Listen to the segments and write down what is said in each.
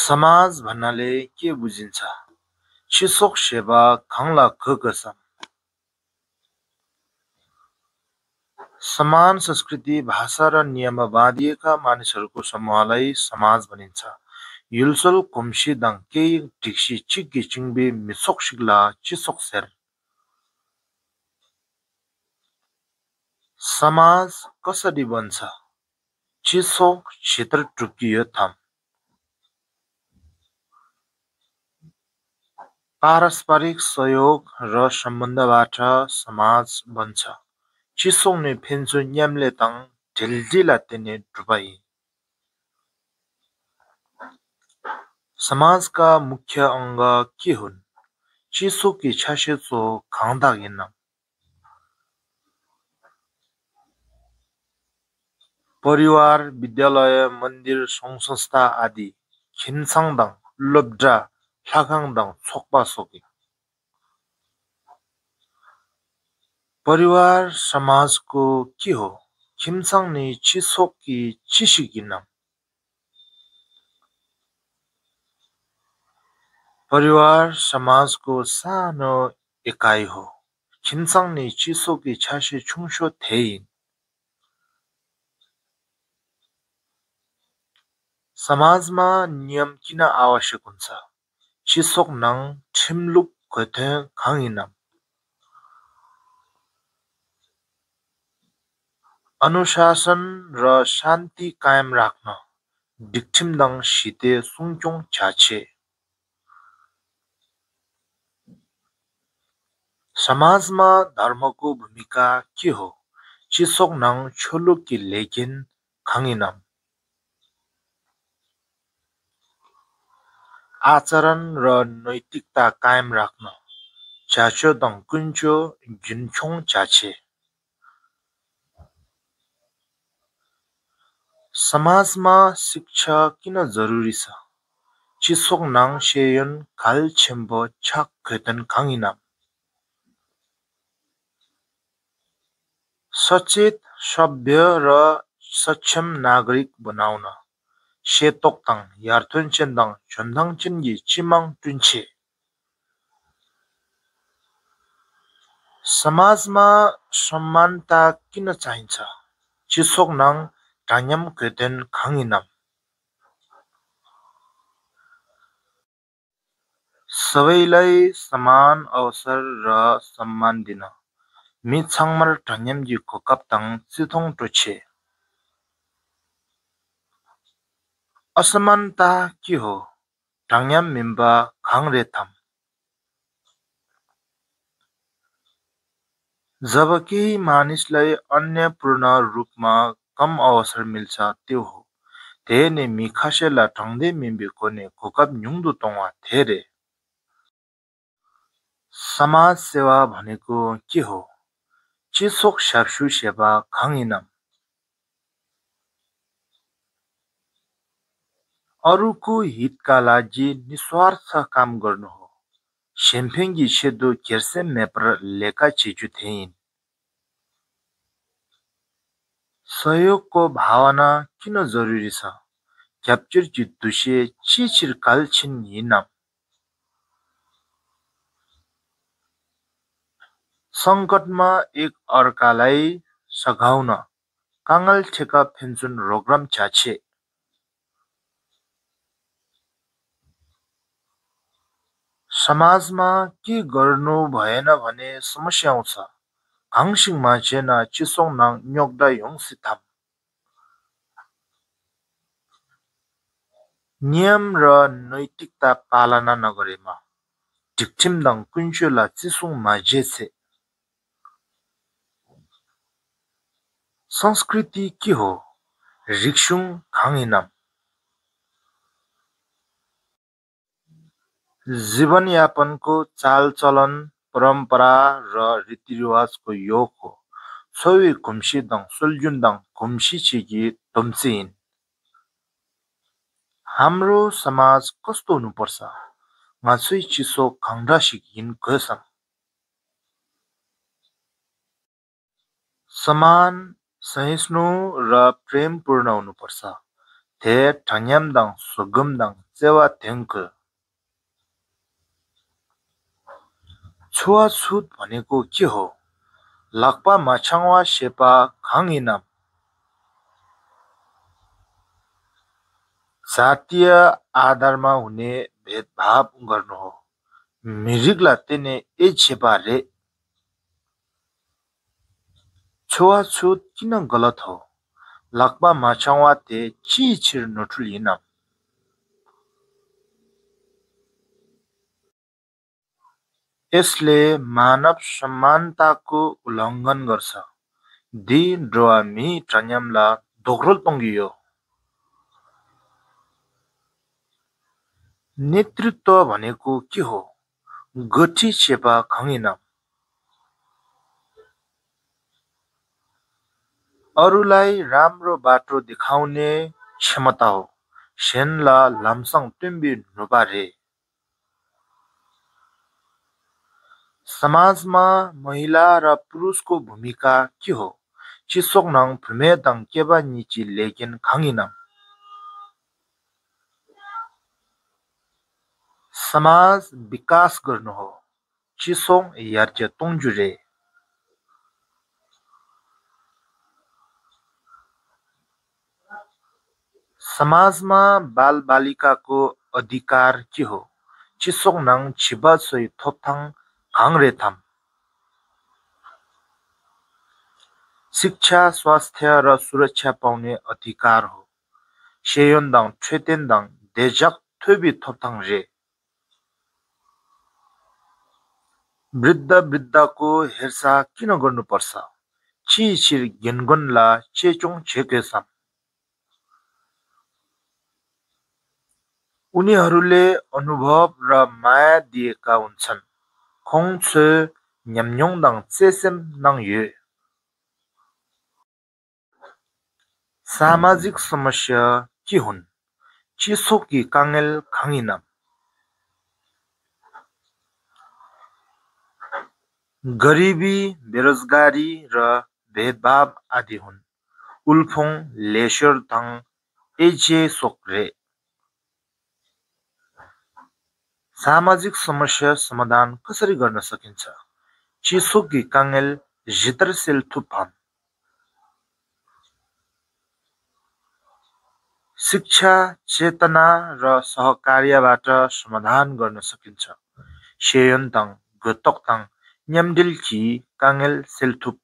समाज भन्नाले के बुझिन्छ? चिसोक सेवा खंला खगसम। समान संस्कृति, भाषा र नियममा बाँधिएका मानिसहरूको समूहलाई समाज भनिन्छ। युल्सल कुम्सी दङ केही टिक्सी चिग्गी चिङ्बे मिसोक सिग्ला चिसोक सेर। समाज कसरी बन्छ? चिसोक क्षेत्र टुकियो थम। पारस्परिक सहयोग र सम्बन्धबाट समाज बन्छ। चिसोङने फेन्सु न्यामले तङ ढिल्ढिला तेने डुबाई। समाजका मुख्य अङ्ग के हुन्? चिसोकी छासेचो खाँदा हिन्न। परिवार, विद्यालय, मन्दिर, सङ्घ संस्था आदि खिमसाङदङ लोब्डा ह्लाखाङदङ छोक्पा सोकी। परिवार समाजको के हो? खिमसाङने चिसोकी चिसिकिन। परिवार समाजको सानो एकाइ हो। खिमसाङने चिसोकी छासे छुङसो थेइन। समाजमा नियम किन आवश्यक हुन्छ? चिसोक नङ ठिमलुक गथे खाङिनम। अनुशासन र शान्ति कायम राख्न डिक्ठिमदङ सिते सुङचोङ छाछे। समाजमा धर्मको भूमिका के हो? चिसोक नङ छोलुकी लेकिन खाङिनम। आचरण र नैतिकता कायम राख्न चाचो दङ कुन्चो जुनछोङ चाचे। समाजमा शिक्षा किन जरुरी छ? चिसोक नङ सेयन खाल छेम्बो छाक खैतन खाङिनम। सचेत, सभ्य र सक्षम नागरिक बनाउन सेतोक्तङ यार्थुनचेन्दङ झन्धङचिन्गी चिमङ टुन्छे। समाजमा समानता किन चाहिन्छ? चिसोक नङ टाङयम खैतन खाङिनम। सबैलाई समान अवसर र सम्मान दिन मिछाङमर टाङयमजी खोकप्तङ चिथोङ टुछे। असमानता के हो? टाङयम मिम्बा खाङरेथम। जब केही मानिसलाई अन्य पूर्ण रूपमा कम अवसर मिल्छ त्यो हो। धेने मिखासेला टङदे मिम्बी कोने खोकप न्युङदु तोङवा धेरै। समाज सेवा भनेको के हो? चिसोक स्याप्सु सेवा खाङिनम। अरूको हितका लागि निस्वार्थ काम गर्नु हो। सेम्फेङ्गी सेदो केर्से मेपर लेका चिजु थिइन। सहयोगको भावना किन जरुरी छ? क्याप्चर जित्दुसे चिचिर कालछिन हिनम। सङ्कटमा एक अर्कालाई सघाउन काङल ठेका फेन्सुन रोग्राम चाचे। समाजमा के गर्नु भएन भने समस्या आउँछ? घाङसिङ मान्छेना चिसोङ नङ न्योक्दा योङसिथम। नियम र नैतिकता पालना नगरेमा ढिक्ठिमदङ कुन्चोला चिसोङ माझेछे। संस्कृति के हो? रिक्सुङ खाङिनम। जीवनयापनको चालचलन, परम्परा र रीतिरिवाजको योग हो। सोही घुम्सिदङ सुलजुन्दङ घुम्सी चिगी तुमसिन। हाम्रो समाज कस्तो हुनुपर्छ? मासुई चिसो खाङडासिक हिन गसम। समान, सहिष्णु र प्रेमपूर्ण हुनुपर्छ। 대장염당 소금당 쇠와 탱크 छुवाछुत भनेको के हो? लाक्पा माछाङवा शेपा खाङ जातीय आधारमा हुने भेदभाव गर्नु हो। मिरिगला तेने ए छेपा रे। छुवाछुत किन गलत हो? लाक्पा माछाङवा ते छिर नठुलिनम। यसले मानव समानताको उल्लङ्घन गर्छ। दि ड्रोआ मी ट्रन्यामला दोग्रोल तङ्गियो। नेतृत्व भनेको के हो? गठी चेपा खङिनम। अरूलाई राम्रो बाटो देखाउने क्षमता हो। सेनला लामसङ तुम्बी नुपारे। समाजमा महिला र पुरुषको भूमिका के हो? चिसोक्नङ फुमेदङ केबा निची लेकिन खङिनम। समाज विकास गर्नु हो। चिसोङ यार्चे तोङजुरे। समाजमा बालबालिकाको अधिकार के हो? चिसोक्नङ छिबा सोई थोपथाङ खाङरेथाम। शिक्षा, स्वास्थ्य र सुरक्षा पाउने अधिकार हो। सेयोन्दङ छेतेन्दङ देजक थुबी थोपथाङ रे। वृद्ध वृद्धको हेरचाह किन गर्नुपर्छ? छिर गेनगुनला चेचोङ छेकेसाम। उनीहरूले अनुभव र माया दिएका हुन्छन्। खोङछे न्याम्न्योङदङ चेसेम नङ ये। सामाजिक समस्या के हुन्? चिसोकी काङ्गेल खाङिनम। गरिबी, बेरोजगारी र भेदभाव आदि हुन्। उल्फोङ लेस्योरथङ एजे सोक्रे। सामाजिक समस्या समाधान कसरी गर्न सकिन्छ? चिसोकी काङ्गेल जितरसेल थुप्फाम। शिक्षा, चेतना र सहकार्यबाट समाधान गर्न सकिन्छ। सेयोन्तङ गतोक्तङ न्याम्डिल्की काङ्गेल सेलथुप।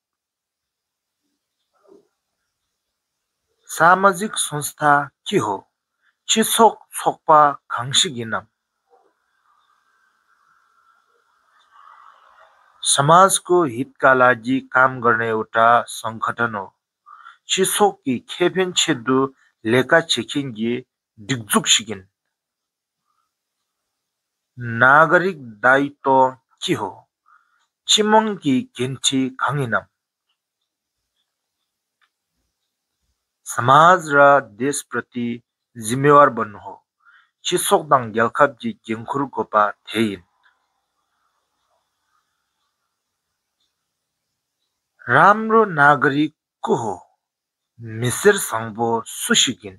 सामाजिक संस्था के हो? चिसोक छोक्पा खाङसिगिनम। समाजको हितका लागि काम गर्ने एउटा सङ्गठन हो। चिसोकी खेपेन छेदु लेका छेकिङ्गी डिग्जुक सिगिन। नागरिक दायित्व के हो? चिमङ्गी गेन्ची खाङिनम। समाज र देशप्रति जिम्मेवार बन्नु हो। चिसोकदङ ग्याल्खब्जी गेङखुर गोपा थेइन। राम्रो नागरिक को हो? मिसिर सङ्बो सुसिगिन।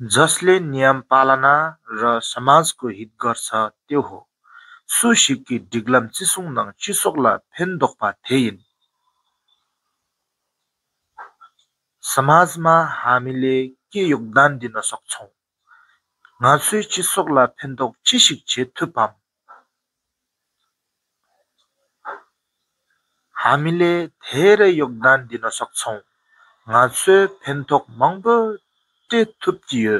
जसले नियम पालना र समाजको हित गर्छ त्यो हो। सुसिकी डिग्लम चिसुङदङ चिसोकला फेन्दोक्पा थेइन। समाजमा हामीले के योगदान दिन सक्छौँ? ngatsui चिसोकला फेन्दोक चिसिक छे थुपाम। हामीले धेरै योगदान दिन सक्छौँ। ngatsui फेन्दोक मङ्बो ते थुप्जियो।